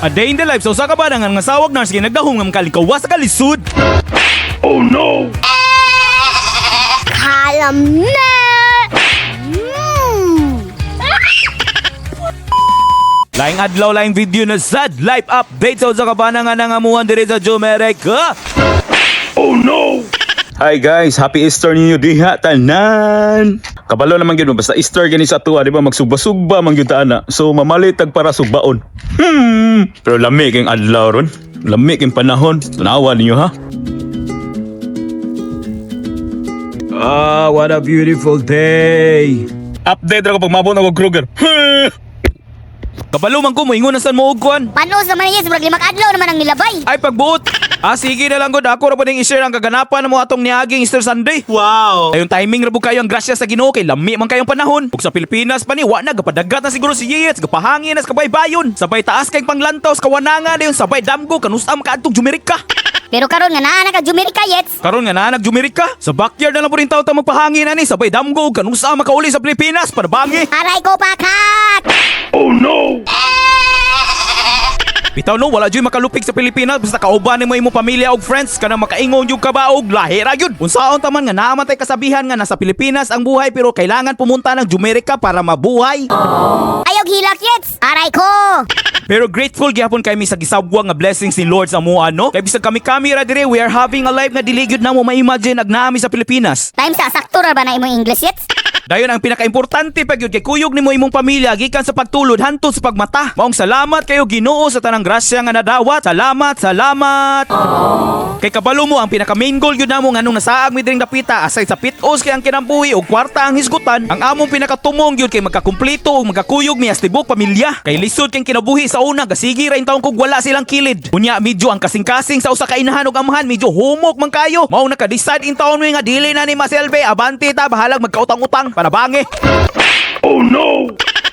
A day in the life sa usa ka bana nga ngasawag nurse kay nagdahom nga makalikawa sa kalisod. Kalam na! Laing adlaw, laing video na sad life update sa usa ka bana nga nangamuhan diri sa Jumerica. Hi guys, happy Easter ninyo diha tanan. Kabalo naman gyud mo basta Easter gani sa tuwa, di ba magsugba-sugba man gyud ta ana. So mamalit tag para sugbaon. Pero lami kayong adlaw ron. Lami kayong panahon. Tanawa ninyo ha. Ah, what a beautiful day. Update ra ko pag mabot ako Kruger. Kabalo man ko moingon na sad mo og kuan. Panos naman yes, murag 5 ka adlaw naman ang nilabay. Ay pagbuot. Ah, sige na lang gud, ako ra pa ning i-share ang kaganapan mo atong niaging Easter Sunday. Wow! Ayong timing ra bu kayo ang grasya sa Ginoo kay lami man kayong panahon. Ug sa Pilipinas pa ni wa na gapadagat na siguro si Yeyets, gapahangin na sa kabaybayon. Sabay taas kay panglantaw sa kawanangan dayon sabay damgo kanus-a makaadtong Jumerica. Pero karon nga naa na ka Jumerica yets. Karon nga naa nag-Jumerica, sa backyard na lang po rin tao ta magpahangin ani sabay damgo ug kanus-a makauli sa Pilipinas para bangi. Aray ko pakak! Bitaw no, wala jud makalupig sa Pilipinas basta kauban nimo imong pamilya og friends kanang makaingon jud ka ba og lahi ra gyud. Unsaon ta man nga naa man tay kasabihan nga nasa Pilipinas ang buhay pero kailangan pumunta ng Jumerica para mabuhay. Ayaw hilak yets! Aray ko! Pero grateful gyapon kay mi sa gisabwa nga blessings ni Lord sa amoa no. Kay bisag kami-kami ra dire, we are having a life nga dili gyud namo ma-imagine ag naa mi sa Pilipinas. Time sa sakto ra ba na imong English yets? Dayon ang pinakaimportante pa gyud kay kuyog nimo imong pamilya gikan sa pagtulod hantud sa pagmata. Maong salamat kayo Ginoo sa tanang grasya nga nadawat. Salamat, salamat. Kay kabalo mo ang pinaka main goal gyud namo nganong nasaag mi diring dapita aside sa pitos kay ang kinambuhi og kwarta ang hisgutan. Ang among pinakatumong gyud kay magkakumpleto ug magkakuyog mi as tibok pamilya. Kay lisod kay kinabuhi sa una, gasigi ra intawon kog wala silang kilid. Unya medyo ang kasing-kasing sa usa ka inahan ug amahan medyo humok man kayo. Mao naka-decide intawon mi nga dili na ni maselbe, abante ta bahalag magkautang-utang para bangi.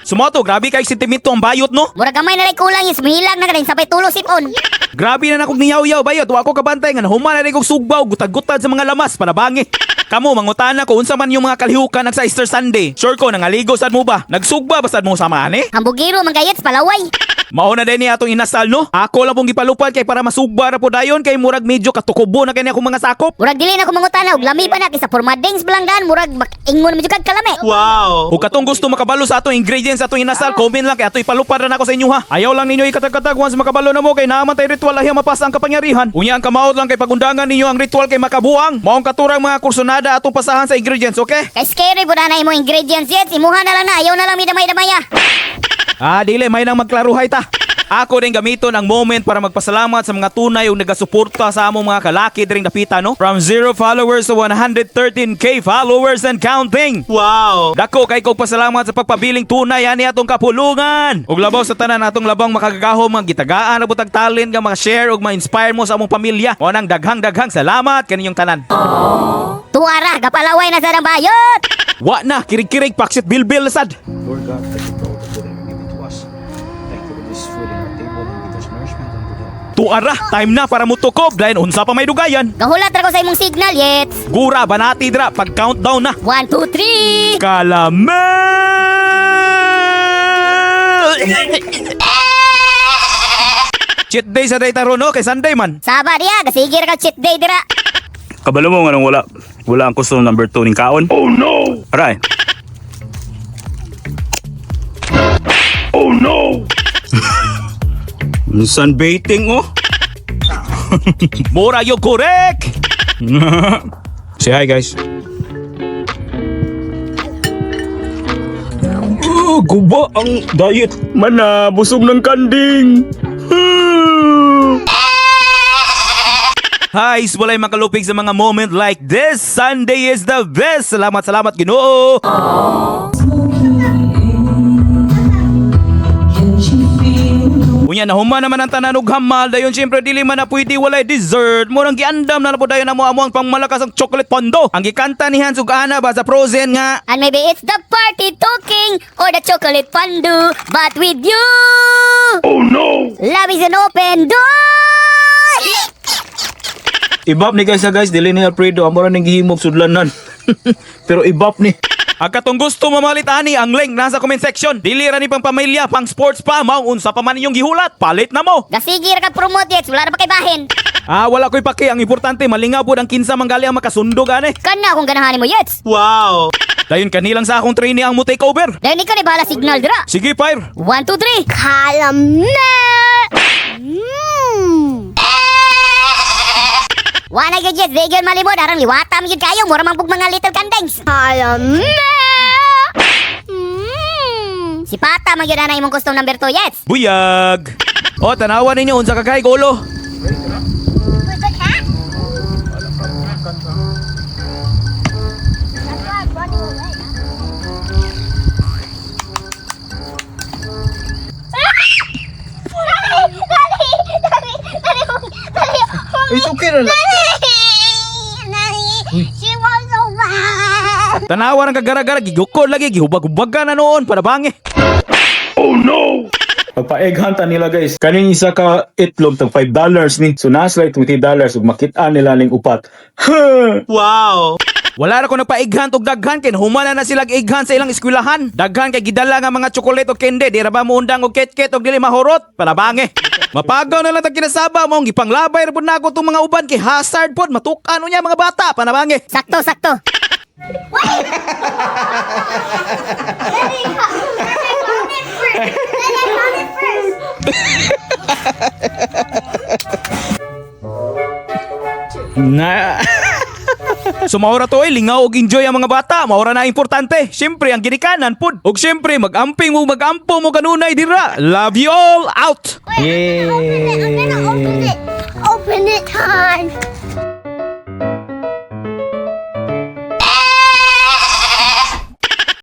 Sumoto, grabe kay sentimento ang bayot no. Murag gamay na ray kulang yes, mahilak na ka sabay tulo sipon. Grabe na nakog niyaw-yaw bayot, wa ko kabantay nga nahuman na rin kog sugbaw gutad-gutad sa mga lamas panabangi. Kamo mangutana ko unsa man yung mga kalihukan nag sa Easter Sunday. Sure ko nangaligo sad mo ba? Nagsugba ba sad mo sama ani? Hambugiro man kay yets palaway. Mao na din ni atong inasal no. Ako lang pong gipalupad kay para masugba ra po dayon kay murag medyo katukubo na kani akong mga sakop. Murag dili na ko mangutana og lami pa na kaysa formadings balangdan murag makingon medyo kag kalami. Wow! Ug katong gusto makabalo sa atong ingredients sa atong inasal, comment lang kay ato ipalupad ra nako sa inyo ha. Ayaw lang ninyo ikatag-katag once makabalo na mo kay naa man tay ritual ahiya mapasa ang kapangyarihan. Unya ang kamaot lang kay pagundangan ninyo ang ritual kay makabuang. Maong katurang mga kursonada atong pasahan sa ingredients, okay? Kay scary pud na imong ingredients yets, imuha na lang na ayaw na lang mi damay-damay ah. Ah, dili may nang magklaruhay ta. Ako rin gamiton ang moment para magpasalamat sa mga tunay ug nagasuporta sa among mga kalaki diring dapita no. From 0 followers to 113K followers and counting. Wow! Dako kay kog pasalamat sa pagpabiling tunay ani atong kapulungan. Ug labaw sa tanan atong labang makagagahom nga gitagaan na butag talent nga maka-share ug ma-inspire mo sa among pamilya. Mao nang daghang-daghang salamat kaninyong tanan. Tuara gapalaway na sa ang bayot. Wa na kirig-kirig paksit bilbil sad. Lord God, thank you for all the food that you give to us. Thank you for this food in our table and give us nourishment and good health. Tuara, time na para mutukob dahil unsa pa may dugayan. Gahulat ra ko sa imong signal yets. Gura banati dra pag countdown na. 1 2 3. Kalamel! Cheat day sa day taron no kay Sunday man. Saba diya, gasige ra ka cheat day dira. Kabalo mo nganong wala wala ang gusto number 2 ning kaon. Oh no. Aray. Oh no. Sunbathing oh. Mura yung correct. Say hi guys. Oh, guba ang diet. Mana, busog ng kanding. Hi, walay makalupig sa mga moment like this. Sunday is the best. Salamat, salamat Ginoo. Unya nahuma naman ang tanan og hamal dayon syempre dili man na pwede walay dessert. Murang giandam na na po dayon amo amo ang pangmalakas ang chocolate pondo. Ang gikanta ni Hans ug Ana ba sa Frozen nga And maybe it's the party talking or the chocolate fondue, but with you. Oh no! Love is an open door. Ibap ni guys ha guys, dili ni Alfredo, amo ra ning gihimog sudlanan. Pero ibap ni. Ang katong gusto mamalit ani, ang link nasa comment section. Dili ra ni pang pamilya, pang sports pa, maong unsa pa man inyong gihulat. Palit na mo. Gasigi ra kag promote, Yets. Wala ra ba kay bahin? Ah, wala ko'y paki. Ang importante, malingaw pod ang kinsa manggali ang makasundog ani. Kana akong ganahan mo, Yets. Wow! Dayon kanilang sa akong trainee ang mo take over. Dayon ikaw ni bahala signal dira. Sige, fire. 1, 2, 3. Kalam na! Wala gyud, Yets, di gyud malimod arang liwata man gyud kayo, mura man pug mga little kandings. Kalam na! Si Pata man gyud ana imong custom number 2, Yets. Buyag. O, tanawa ninyo unsa ka kay gulo. It's okay na lang. She was so bad. Tanawa ng kagara-gara, gigukod lagi, gihubag-hubagan na noon, para bangi. Pagpa-egg hunt nila, guys. Kaning isa ka itlog tag $5 ni. So nasa like $20 ug makita nila ning upat. Wala ra ko nagpa-egghunt og daghan kay humana na sila egghunt sa ilang eskwelahan. Daghan kay gidala nga mga tsokolate og kende, di ra ba moundang og ketket og dili mahurot? Palabangi. Mapagaw na lang tag kinasaba mo, gipanglabay ra pud nako tong mga uban kay hazard pod matuk-an unya mga bata, panabangi. Sakto, sakto. Na. So maura to eh, lingaw og enjoy ang mga bata, maura na ang importante. Siyempre ang ginikanan pud. Og siyempre magamping mo magampo mo kanunay dira. Love you all out. Wait, I'm gonna open it. I'm gonna open it. Open it time.